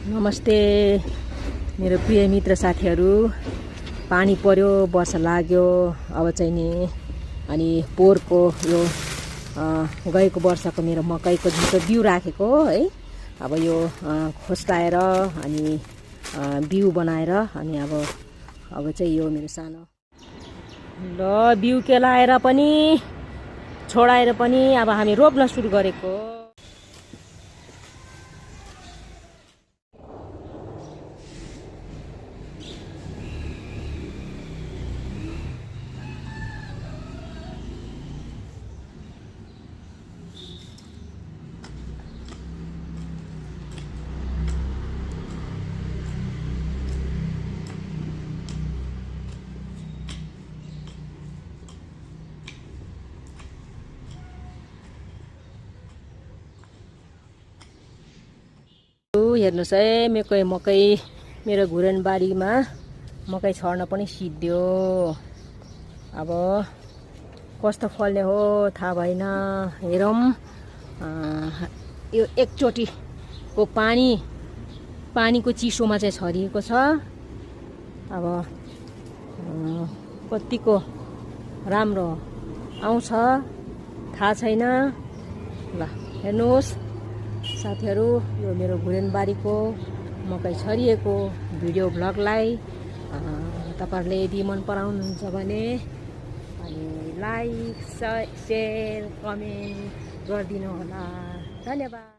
नमस्ते मेरो प्रिय मित्र साथीहरू। पानी पर्यो, वर्षा लाग्यो। अब चाहिँ नि अनि पोहोरको यो गएको वर्षको मेरो मकैको झुटो बिउ राखेको है। अब यो खोस्टाएर अनि बिउ बनाएर अनि अब चाहिँ यो मेरो सानो ल बिउ केलाएर पनि छोडाएर पनि अब हामी रोप्न सुरु गरेको। हेर्नुस् है, मकै मेरो घुरेन बारीमा मकै छर्न पनि सिद्धियो। अब कस्तो फल्ने हो थाहा भएन। हेरौँ, यो एकचोटिको पानीको चिसोमा चाहिँ छरिएको छ। अब कतिको राम्रो आउँछ थाहा छैन। ल हेर्नुहोस् साथीहरू, यो मेरो घुरेनबारीको मकै छरिएको भिडियो भ्लगलाई तपाईहरुले यदि मन पराउनुहुन्छ भने अनि लाइक, शेयर, कमेन्ट गरिदिनु होला। धन्यवाद।